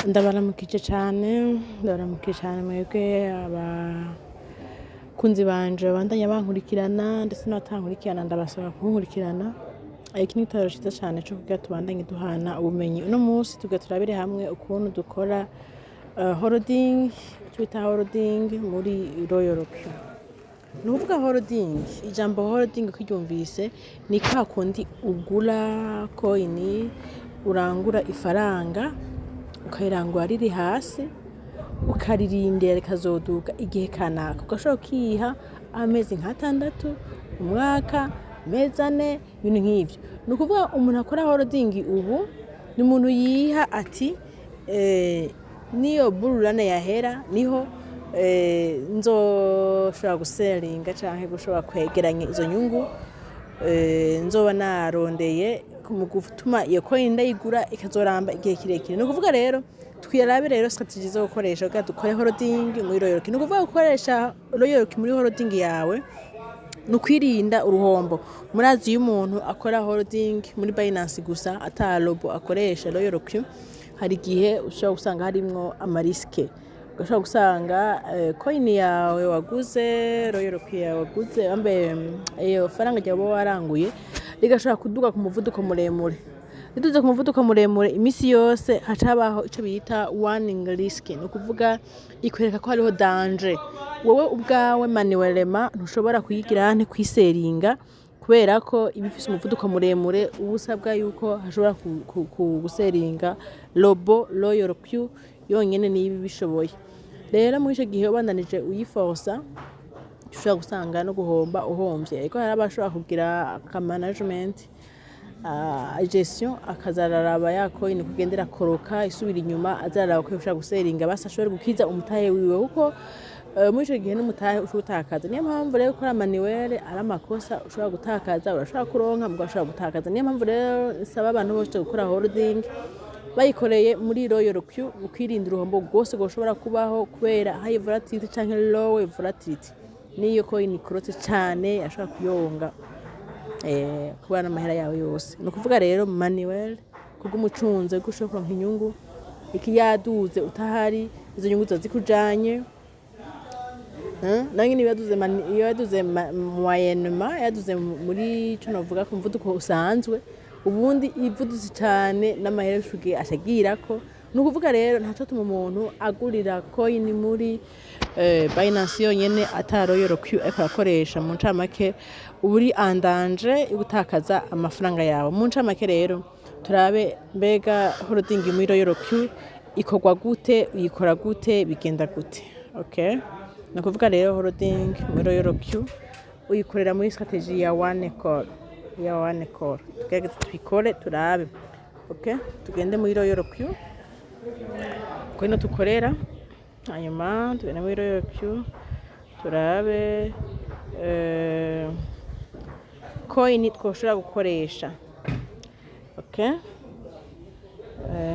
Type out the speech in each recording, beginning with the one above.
Ndabaramukije cane, ndabaramukije cane mwebwe abakunzi banje babandanya bankurikirana, ndetse n'abatankurikirana ndabasaba kunkurikirana. Iki ni igitabo ciza cane co kugira tubandanye duhana ubumenyi. Uno munsi tugira turabire hamwe ukuntu dukora holding, ico bita holding muri Royal Q. Ni ukuvuga holding, ijambo holding ukiryumvise ni kwa kundi ugura coin, urangura ifaranga, ukayirangura riri hasi, ukaririndira rikazoduga igihe kanaka, ugashobora kukiha amezi nk'atandatu, umwaka, amezi 4, ibintu nk'ivyo. Ni ukuvuga umuntu akora holding ubu ni umuntu yiha ati niyo bull run yahera niho nzoshobora gusellinga canke gushobora kwegeranya izo nyungu nzoba narondeye mu gutuma iyo coin ndayigura ikazoramba igihe kirekire. Ni ukuvuga rero twirabe rero strategy zo gukoresha kugira dukore holding muri Royal Q. Ni ukuvuga gukoresha Royal Q muri holding yawe ni ukwirinda uruhombo. Murazi iyo umuntu akora holding muri Binance gusa ata robot akoresha Royal Q, hari igihe ushobora gusanga harimwo ama risques, ugashobora gusanga coin yawe waguze, Royal Q yawe waguze, bambe iyo faranga ryawe uba waranguye rigashobora kuduga ku muvuduko muremure. Riduze ku muvuduko muremure, imisi yose haca habaho ico bita warning risk. Ni ukuvuga ikwereka ko hariho danger. Wowe ubwawe manuellement ntushobora kuyigira kwisellinga kubera ko iba ifise umuvuduko muremure, uba usabwa yuko hashobora gusellinga robot Royal Q yonyene niyo ibishoboye. Rero muri ico gihe ubandanije uyiforsa, ushobora gusanga no guhomba uhomvye. Ariko hari abashobora kugira aka management, gestion, akaza araraba ya coin kugenda irakoroka isubira inyuma, aza araraba ko yoshobora gusellinga basi ashobore gukiza umutahe wiwe, kuko muri ico gihe n'umutahe ushobora gutakaza. Niyo mpamvu rero gukora manuel ari amakosa, ushobora gutakaza, urashobora kuronka mugabo ushobora gutakaza. Niyo mpamvu rero nsaba abantu bose gukora holding bayikoreye muri Royal Q, ukirinda uruhombo rwose rwoshobora kubaho kubera high volatility canke low volatility. Niyo coin ikorotse cane ashobora kuyonga kubera n'amahera yawe yose. Ni ukuvuga rero manuel kubw'umucunze ko ushobora kuronka inyungu, iki yaduze utahari izo nyungu ziba zikujanye. Nayo nyene iyo yaduze moyennement, yaduze muri ico novuga ku muvuduko usanzwe, ubundi ivudutse cane n'amahera y'ishuge ashagirako. Ni ukuvuga rero ntaco tuma umuntu agurira coin muri Binance yonyene ata Royal Q ariko arakoresha. Mu ncamake uba uri en danger yo gutakaza amafaranga yawe. Mu ncamake rero turabe mbega holding muri Royal Q ikorwa gute, uyikora gute, bigenda gute? Okay, ni ukuvuga rero holding muri Royal Q uyikorera muri strategy ya one call, ya one call. Tugerageze tubikore turabe. Okay, tugende muri Royal Q kuko ino tukorera, hanyuma tugende muri Royal Q turabe coin twoshobora gukoresha. Okay,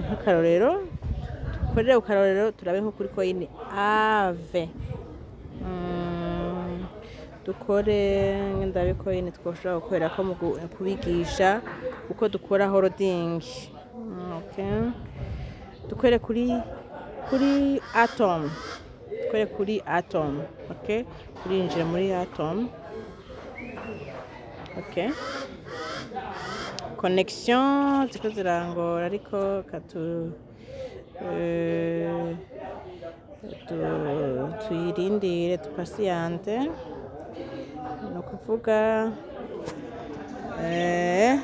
nk'akarorero dukorere ku karorero, turabe nko kuri coin Aave. Dukore ndabe coin twoshobora gukorera ko mu kubigisha uko dukora holding. Okay, dukore kuri Atom, dukore kuri Atom. Okay, turinjira muri Atom. Okay, connexion ziko zirangora, ariko katu tuyirindire, tupatiente. Ni ukuvuga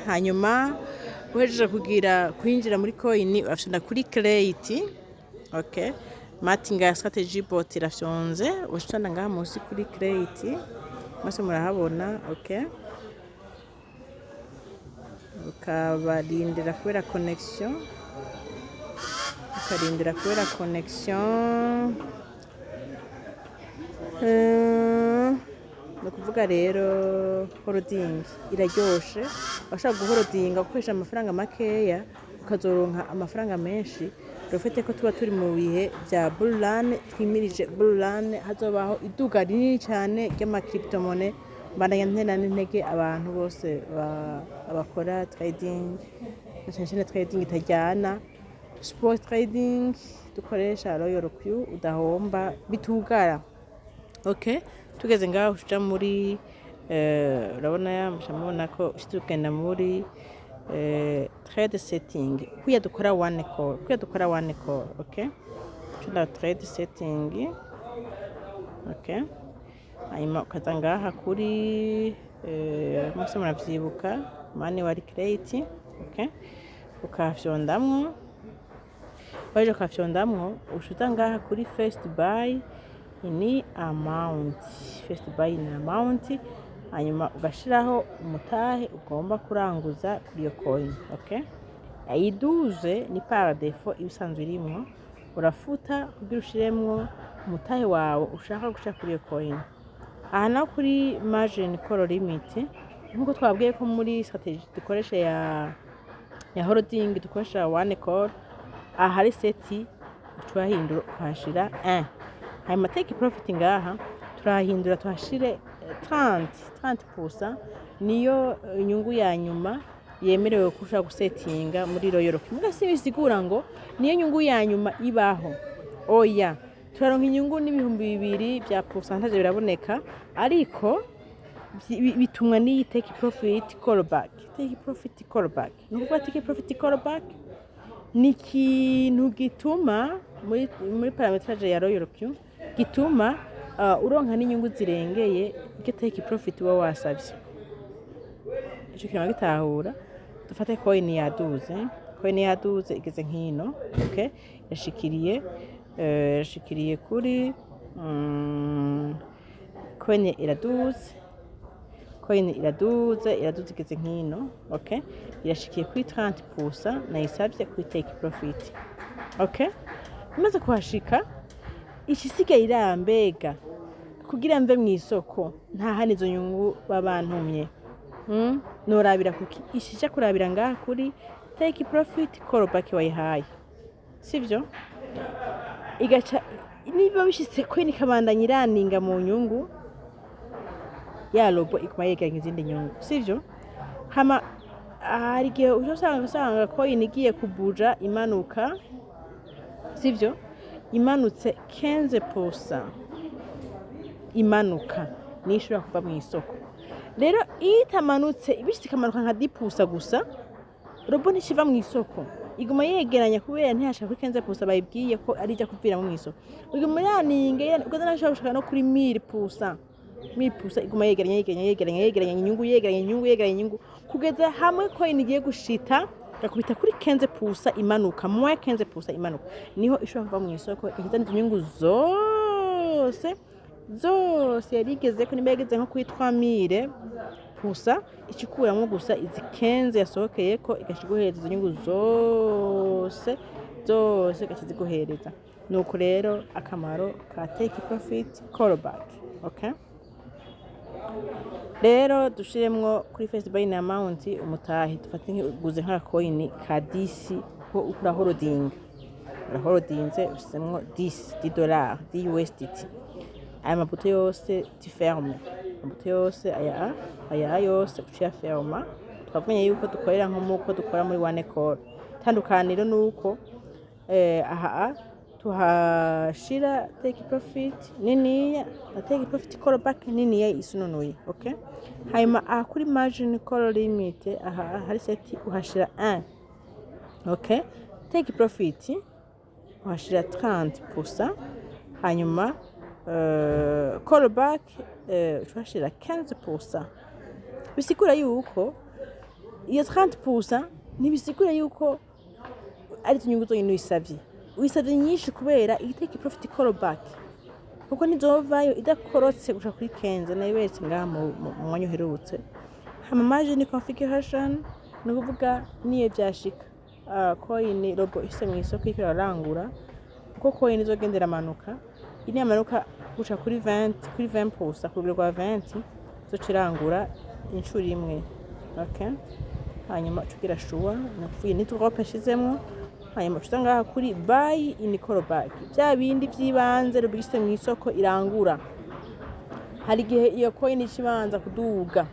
hanyuma uhejeje kugira kwinjira muri coin, urafyonda kuri create. Okay, martingale strategy bot irafyonze, ushonda ngaha munsi kuri create, mwese murahabona. Okay, ukabarindira kubera connexion, ukarindira kubera connexion. Ni ukuvuga rero holding iraryoshe, washaka guholdinga ukoresha amafaranga makeya ukazoronka amafaranga menshi. Rufite ko tuba turi mu bihe bya bull run, twimirije bull run, hazobaho iduga rinini cyane ry'ama cryptomonnaie. Mbandanya ntera n'intege abantu bose bakora trading, na cyane cyane trading itajyana. Spot trading dukoresha Royal Q, udahomba, bitugara. Okay, tugeze ngaho uja muri urabona ya mubona ko ushitse ugenda muri trade setting, kuya dukora one call, kuya dukora one call. Okay, tunda trade setting. Okay, hanyuma ukaza ngaha kuri mwese muravyibuka manual create. Okay, ukafyondamwo, waje ukafyondamwo, ushuta ngaha kuri first buy in amount, first buy in amount, hanyuma ugashiraho umutahe ugomba kuranguza kuri iyo coin. Okay, ayiduze ni par défaut ibisanzwe irimwo, urafuta kugira ushiremwo umutahe wawe ushaka gushira kuri iyo coin. Aha naho kuri margin call limit, nkuko twabwiye ko muri strategy dukoresha ya holding dukoresha one call, ahari sept tuhahindura ukahashira 1. Hanyuma take profit ngaha turahindura tuhashire 30, 30% niyo inyungu ya nyuma yemerewe ko ushobora gusetinga muri Royal Q. Muga si bisigura ngo niyo nyungu ya nyuma ibaho, oya. Turaronka inyungu n'2000 bya pourcentage biraboneka, ariko bitumwa n'iyi take profit callback. Take profit callback ni ukuvuga take profit callback ni ikintu gituma muri paramétrage ya Royal Q gituma uronka n'inyungu zirengeye iryo take profit uba wasavye. Ico kintu gitahura. Dufate coin yaduze, coin yaduze igeze nkino. Okay, yashikiriye kuri coin iraduze, coin iraduze, iraduze igeze nkino. Okay, irashikiye kuri 30% nayisavye kuri take profit. Okay, imaze kuhashika, ikisigaye irambega kugira mve mu isoko nta hano izo nyungu babantumye. Norabira kuki ishisha kurabira ngaha kuri take profit callback wayihaye, sivyo? Igaca niba bishitse coin ikabandanya iraninga mu nyungu ya robot, iguma yegeranya izindi nyungu, sivyo? Hama hari igihe uca usanga coin igiye kubuja imanuka, sivyo? Imanutse 15%, imanuka niyo ishobora kuva mu isoko. Rero iyo itamanutse, bishitse ikamanuka nka 10% gusa, robot ntikiva mu isoko, iguma yegeranya kubera ntiyashaka kuri 15% bayibwiye ko ari ijya kuviramo mu isoko. Iguma iraninga ugaza nashobora gushika no kuri 1000%, 1000%. Iguma yegeranya, yegeranya, yegeranya, yegeranya inyungu, yegeranya inyungu, yegeranya inyungu, kugeza hamwe coin igiye gushita gakubita kuri 15% imanuka, moins 15% imanuka, niho ishobora kuva mu isoko, ikizana izo nyungu zose zose yari igeze ko. Nimba yageze nko kuri 3000%, ikikuramwo gusa izi 15 yasohokeye ko, igaca iguhereza izo nyungu zose zose, igaca ziguhereza. Nuko rero akamaro ka take profit callback. Okay, rero dushiremwo kuri first buy in amount umutahe. Dufate uguze nka coin ka 10 ko urahorodinga, urahorodinze, ushizemwo 10 dollars, 10 USDT. Aya mabuto yose tu ferme, amabuto yose aya yose uciya ferma. Twavuganye yuko dukorera nko muko dukora muri one call. Itandukaniro nuko aha tuhashira take profit niniya na take profit call back niniya isununuye. Okay, hanyuma aha kuri margin call limit, aha hari sept, uhashira 1. Okay, take profit uhashira 30%, hanyuma call back uhashira 15%. Bisigura yuko iyo 30% ntibisigura yuko ari inyungu zonyine uyisavye, uyisavye nyinshi kubera iyi take profit call back, kuko ntizovayo idakorotse gushika kuri 15 nayiberetse ngaha mu mwanya uherutse. Hama margin configuration ni ukuvuga niyo vyashika coin robot ishitse mw'isoko iriko irarangura, kuko coin izogenda iramanuka, inamanuka guca kuri 20, kuri 20%, ku rugero rwa 20, izoca irangura inshuro imwe. Okay, hanyuma uca ugira shuwa, ni ukuvuga ni drop nshizemwo. Hanyuma uca uza ngaha kuri buy in call back, vya bindi vy'ibanze robot ishitse mw'isoko irangura. Hari igihe iyo coin ica ibanza kuduga,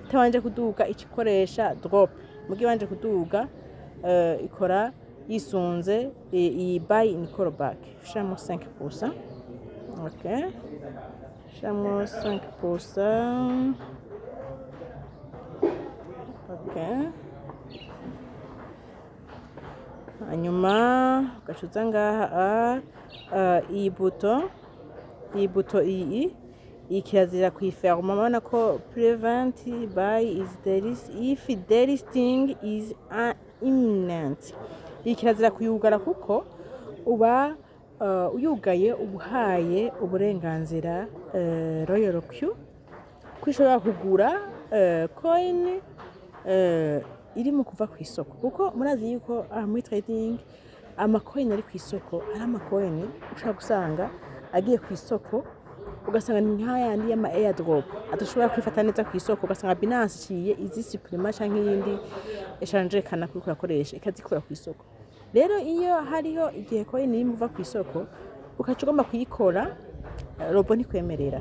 itabanje kuduga ica ikoresha drop, muga ibanje kuduga ikora Yisunze iyi buy in callback, ushiramo 5%. Okay, ushiramo 5%. Okay, hanyuma ugaca uza ngaha, iyi bouton iyi kirazira kuyiferma. Urabona ko prevent buy is if delisting is imminent. Iyi kirazira kuyugara kuko uba uyugaye uba uhaye uburenganzira Royal Q ko ishobora kugura coin iri mu kuva ku isoko, kuko murazi yuko aha muri trading amacoin ari ku isoko, ari amacoin ushobora gusanga agiye ku isoko, ugasanga ni nk'ayandi y'ama airdrop adashobora kwifata neza ku isoko, ugasanga Binance iciye izisupprima canke iyindi exchange kanaka uriko urakoresha ikazikura ku isoko. Rero iyo hariho igihe coin irimo iva ku isoko, ukaca ugomba kuyikora, robot ntikwemerera.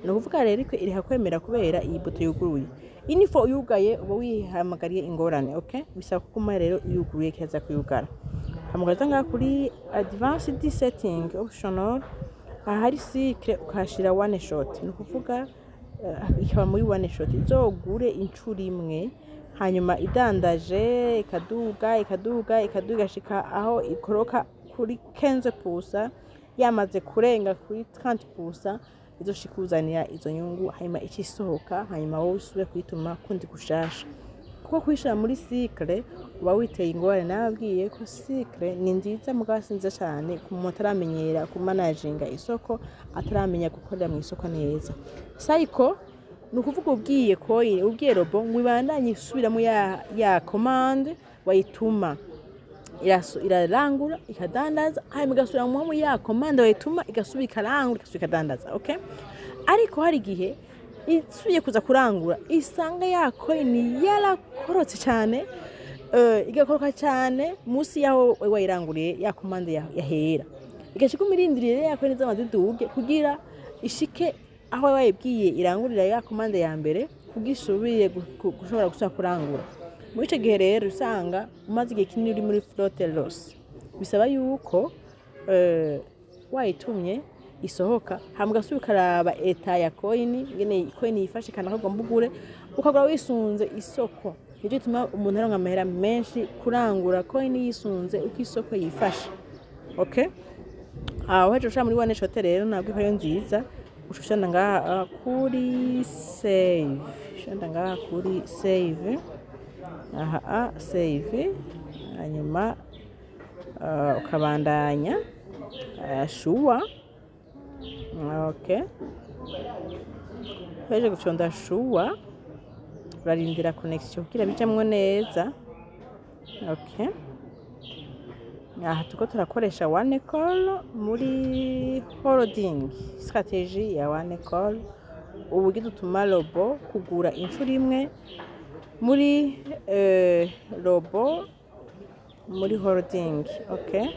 Ni ukuvuga rero ireka kwemera kubera iyi bouton yuguruye. Info uyugaye uba wihamagariye ingorane. Okay, bisaba kuguma rero uyuguruye, kiza kuyugara. Hama ngaha kuri advanced setting, optional, ahari cycle ukahashira one shot. Ni ukuvuga ikaba muri one shot, izogure incuro imwe, hanyuma idandaje ikaduga, ikaduga, ikaduga, igashika aho ikoroka kuri 15%, yamaze kurenga kuri 30%, izoshika ikuzanira izo nyungu, hanyuma ikisohoka, hanyuma wowe usubire kuyituma kundi gushasha. Kuko kuyishira muri cycle uba witeye ingorane. Nababwiye ko cycle ni nziza, mugabo si nziza cyane ku muntu ataramenyera kumanaginga isoko, ataramenya gukorera mu isoko neza. Cycle ni ukuvuga ubwiye coin, ubwiye robot ngo ibandanye isubiramo ya commande wayituma, irarangura, ikadandaza, hanyuma igasubira mu ya commande wayituma, igasubira ikarangura, igasubira ikadandaza. Okay, ariko hari igihe isubiye kuza kurangura isanga ya coin yarakorotse cyane, igakoroka cyane munsi yaho wayiranguriye, ya commande yahera, igaca iguma irindiriye ya coin zamaze ziduge kugira ishike aho wayibwiye irangurira ya commande ya mbere, kugira isubire gushobora gusubira kurangura. Muri icyo gihe rero usanga umaze igihe kinini uri muri float loss. Bisaba yuko wayitumye isohoka, hama ugasubira ukaraba état ya coin, ingene coin yifashe, kanaka ugomba ugure, ukagura wisunze isoko. Nicyo gituma umuntu aronka amahera menshi kurangura coin yisunze uko isoko yifashe. Okay, aho uhejeje ushira muri one shot rero, nabwo ko ariyo nziza, uca ushanda ngaha kuri save, ushanda ngaha kuri save, aha, save, hanyuma ukabandanya sure. Okay, uhejeje gufyonda sure, urarindira connection kugira bijamwo neza. Okay, aha turiko turakoresha one call muri holding, strategy ya one call, uburyo dutuma robot kugura inshuro imwe muri robot muri holding. Okay,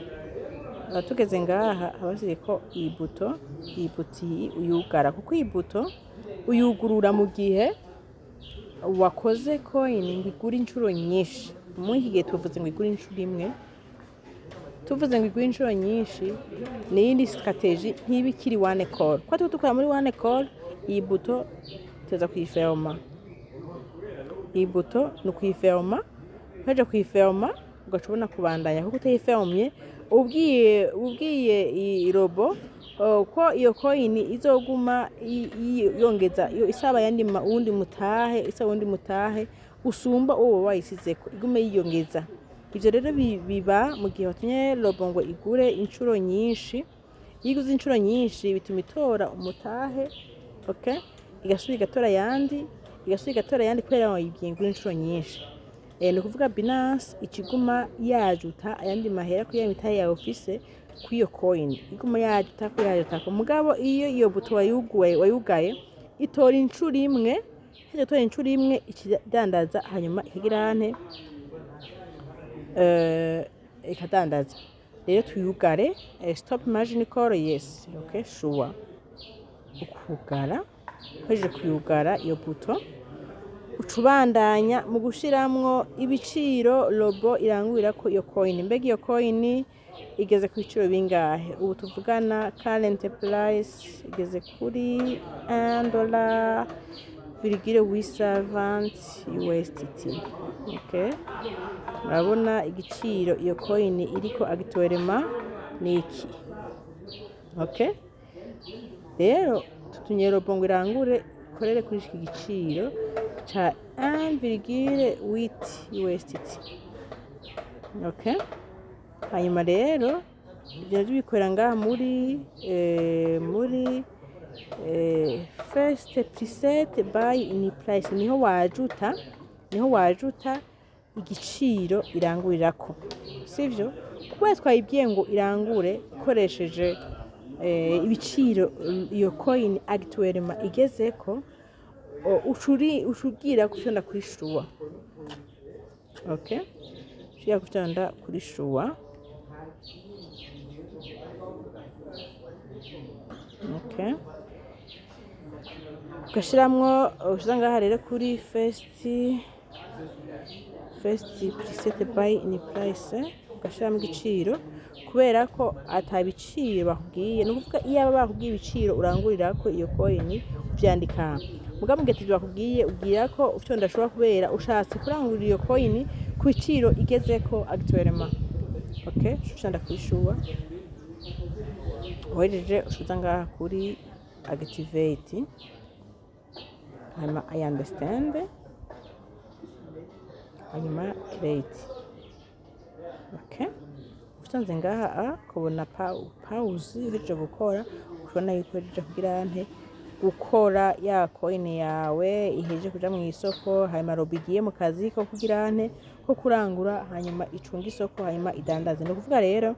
tugeze ngaha haba ko iyi bouton iyi uyugara, kuko iyi bouton uyugurura mu gihe wakoze coin ngo igure inshuro nyinshi. Muri iki gihe tuvuze ngo igure inshuro imwe. Tuvuze ngo igure inshuro nyinshi ni iyindi strategy, ntiba ikiri one call. Kuko turiko dukora muri one call, iyi bouton tuza kuyiferma. Iyi bouton ni ukuyiferma. Uhejeje kuyiferma, ugaca ubona kubandanya, kuko utayifermye ubwiye iyi robot ko iyo coin izoguma yongeza isaba yandi uwundi mutahe, isaba uwundi mutahe usumba uwo wayisizeko, igume yiyongeza. Ivyo rero biba mu gihe watumye robot ngo igure inshuro nyinshi. Iyo iguze inshuro nyinshi bituma itora umutahe, okay, igasubira igatora ayandi, igasubira igatora ayandi, kubera wayibwiye ngo igure inshuro nyinshi. Ni ukuvuga Binance ikiguma yajuta ayandi mahera kuri ya mitahe yawe ufise kuri iyo coin, iguma yajuta ko yajuta. Mugabo iyo iyo bouton wayugaye, itora inshuro imwe, ihejeje gutora inshuro imwe ikidandaza, hanyuma ikagira ante, ikadandaza. Rero tuyugare, stop margin call, yes, okay, sure. Ukugara, uhejeje kuyugara iyo bouton. Uca ubandanya mu gushiramwo ibiciro robot irangurira ko iyo coin. Mbega iyo coin igeze ku biciro bingahe ubu tuvugana? Current price igeze kuri 1 dollar virgule 820 USDT. Okay, murabona igiciro iyo coin iriko actuellement ni iki. Okay, rero tutumye robot ngo irangure, ikorere kuri iki giciro ca 1,8 USDT. Okay, hanyuma rero ibyo navyo bikorera ngaha muri first preset buy in price. Niho wajuta igiciro irangurirako, sivyo? Kubera twayibwiye ngo irangure ikoresheje ibiciro iyo coin actuellement igezeko, ucubwira gufyonda kuri choix. Okay, ushobora gufyonda kuri choix. Okay, ugashiramwo, ushiza ngaha rero kuri first preset buy in price, ugashiramo igiciro. Kubera ko ata biciro bakubwiye, ni ukuvuga iyo aba bakubwiye ibiciro urangurira ko iyo coin, uvyandika. Mugabo mu gihe atavyo bakubwiye, ubwira ko ufyonda ashobora kubera ushatse kurangurira iyo coin ku biciro igezeko actuellement. Okay, ufyonda kuri choix. Uhejeje, ushiza ngaha kuri activate, hanyuma "I understand", hanyuma create. Okay, usanze ngaha kubona pause. Uhejeje gukora, ubona yuko uhejeje kugira nte gukora ya coin yawe ihejeje kuja mu isoko. Hanyuma robot igiye mu kazi ko kugira nte ko kurangura, hanyuma icunga isoko, hanyuma idandaze. Ni ukuvuga rero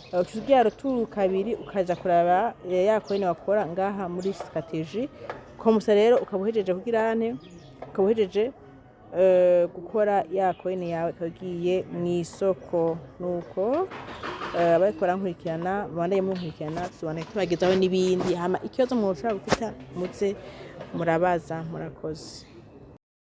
uca ugira retour kabiri, ukaja kuraba ya coin wakora ngaha muri stratégie comme ça. Rero ukaba uhejeje kugira nte, ukaba uhejeje gukora ya coin yawe, ikaba igiye mu isoko. Nuko abariko barankurikirana, mubandanye munkurikirana, tuzobandanya tubagezaho n'ibindi. Hama ikibazo mwoshobora gufita, muze murabaza. Murakoze.